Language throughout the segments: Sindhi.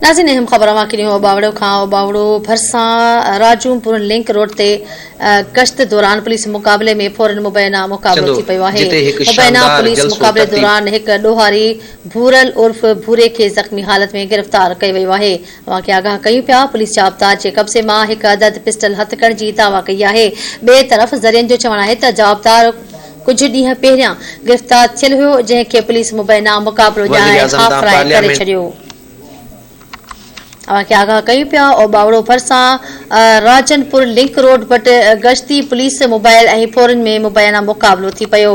ناظرين اهم خبر اوهان کي ڏيون اوٻاوڙو کان اوٻاوڙو ڀرسان راجون پور لنڪ روڊ تي گشت دوران پوليس مقابلي ۾ ڦورن مبينا مقابلو چندو، ٿي پيو آهي جتي هڪ مبينا شاندار پوليس جلسو مقابلي ترتيب. دوران هڪ ڏوهاري ڀورل عرف ڀوري کي زخمي حالت ۾ گرفتار ڪيو ويو آهي اوهان کي آگاهه ڪيون پيا پوليس جوابدار جي قبضي مان هڪ عدد پسٽل هٿ ڪرڻ جي دعويٰ ڪئي آهي ٻئي طرف ذريعن جو چوڻ آهي ته جوابدار ڪجهه ڏينهن پهريان گرفتار ٿيل هيو جنهن کي پوليس مبينا مقابلو ڄاڻائي وزيراعظم هاف تان فرائي ڪري پارليامينٽ. ڇڏيو. اوهان کي آگاهه ڪيون پيا اوٻاوڙو ڀرسان راجن پور لنڪ روڊ وٽ گشتي پوليس موبائل ۽ ڦورن ۾ مبينا مقابلو ٿي پيو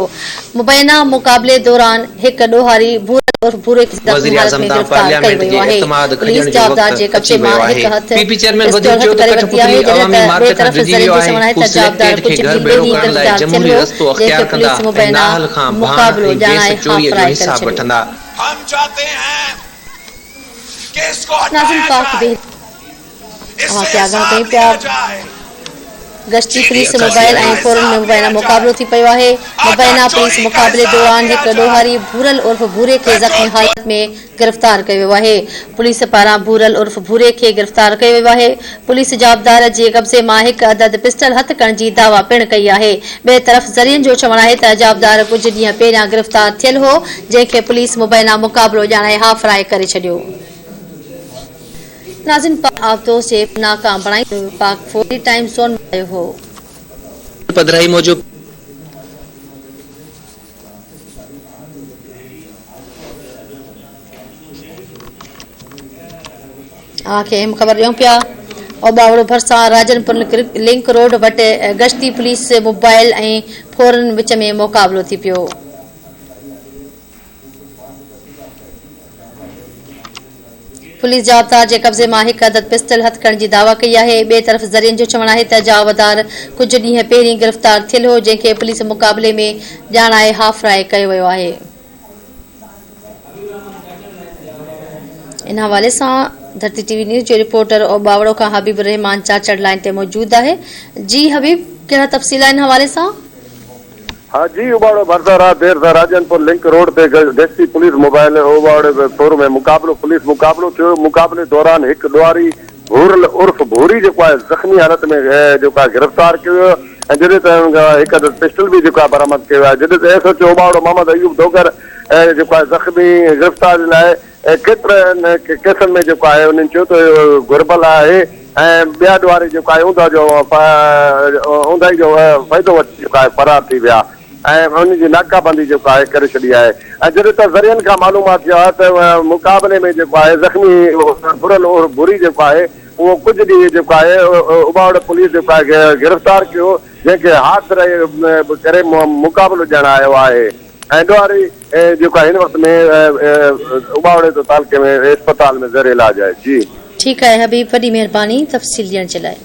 مبينا مقابلي دوران هڪ ڏوهاري ڀورل عرف ڀوري کي زخمي حالت وزيراعظم ۾ تان گرفتار ڪيو پارليامينٽ ويو جي آهي اعتماد پوليس کڄڻ جو جوابدار وقت جي اچي قبضي ويو مان آهي. هڪ هٿ پي پي چيئرمين پستول وڌيڪ هٿ چيو ته ڪري ڪٺ ورتي آهي پتلي جڏهن عوامي ته مارچ ٻئي کان طرف ڊڄي ذريعن ويو جو آهي، چوڻ آهي هو ته جوابدار سليڪٽيڊ کي ڪجهه گهر ڏينهن ڀيڙو پهرين ڪرڻ لاء گرفتار ٿيل جمهوري هيو رستو جنهن اختيار کي ڪندا پوليس ۽ مبينا نااهل کان ڀاڻ مقابلو ۽ گئس ڄاڻائي هاف چوري جو فرائي ڪري حساب ڇڏيو. وٺندا. هم چاهتي هين ڪي اس ڪو ناظم هٽايا پاڪ جائي به اس اوهان سي کي آگاهه حساب ڪيون پيا. ليا جائي. گشتي چيني پوليس کا موبائل ۽ حساب ڦورن ۾ ليا مبينا جائي. مقابلو ٿي پيو آهي. آٽا مبينا پوليس چوري کا مقابلي حساب دوران ليا هڪ جائي. ڏوهاري ڀورل عرف ڀوري کي زخمي پيٽرول چوري. حالت ۾ گرفتار ڪيو ويو آهي. پوليس پاران ڀورل عرف ڀوري کي گرفتار ڪيو ويو آهي. پوليس جوابدار جي قبضي مان هڪ عدد پسٽل هٿ ڪرڻ جي دعويٰ پڻ ڪئي آهي. ٻئي طرف ذريعن جو چوڻ آهي ته جوابدار ڪجهه ڏينهن پهريان گرفتار ٿيل هو، جنهن کي پوليس مبينا مقابلو ڄاڻائي هاف فرائي ڪري ڇڏيو. ناظرين پاڪ آبدوز جي ناڪام بڻائي پاڪ فوجي ٽائيم زون ۾ آيو هو. پڌرائي موجب. اوهان کي اهم خبر ڏيون پيا اوٻاوڙو ڀرسان راجن پور لنڪ روڊ وٽ گشتي پوليس موبائل ۽ ڦورن وچ ۾ مقابلو ٿي پيو. پوليس جوابدار جي قبضي مان هڪ عدد پسٽل هٿ ڪرڻ جي دعويٰ ڪئي آهي. ٻئي طرف ذريعن جو چوڻ آهي ته جوابدار ڪجهه ڏينهن پهرين گرفتار ٿيل هو، جنهن کي پوليس مقابلي ۾ ڄاڻائي هاف فرائي ڪيو ويو آهي. ان حوالي سان ڌرتي ٽي وي نيوز جو رپورٽر اوٻاوڙو کان حبيب الرحمان چاچڙ لائين تي موجود آهي. جي حبيب ڪهڙا تفصيل آهن ان حوالي سان؟ ها جي اوٻاڙو ڀرسان رات دير سان راجن پور لنڪ روڊ تي گشتي پوليس موبائل اوٻاڙي ڦر ۾ مقابلو پوليس مقابلو ٿيو مقابلي دوران هڪ ڏوهاري ڀورل عرف ڀوري جيڪو آهي زخمي حالت ۾ جيڪو آهي گرفتار ڪيو ويو ۽ جڏهن ته ان کان هڪ عدد پسٽل به جيڪو آهي برآمد ڪيو ويو آهي جڏهن ته S H O Ubauro Muhammad Ayub Dogar جيڪو آهي زخمي گرفتاري لاء ڪيترن ڪيسن ۾ جيڪو آهي انهن چيو ته اهو گهربل آهي ۽ ٻيا ڏوهاري جيڪو آهي اونداهه جو اونداهي جو فائدو وٺي جيڪو آهي فرار ٿي ويا ۽ انهن جي ناڪابندي جيڪو آهي ڪري ڇڏي آهي ۽ جڏهن ته ذريعن کان معلومات ٿيو آهي ته مقابلي ۾ جيڪو آهي زخمي ڦرل ڀوري جيڪو آهي اهو ڪجهه ڏينهن جيڪو آهي اٻاوڙ پوليس جيڪو آهي گرفتار ڪيو جنهن کي هاٿ رهي ڪري مقابلو ڏيڻ آيو آهي ۽ ڏوهاري جيڪو آهي هن وقت ۾ اٻاوڙي تعلقي ۾ اسپتال ۾ زير علاج آهي جي. ٺيڪ آهي حبيب وڏي مهرباني تفصيل ڏيڻ جي لاء.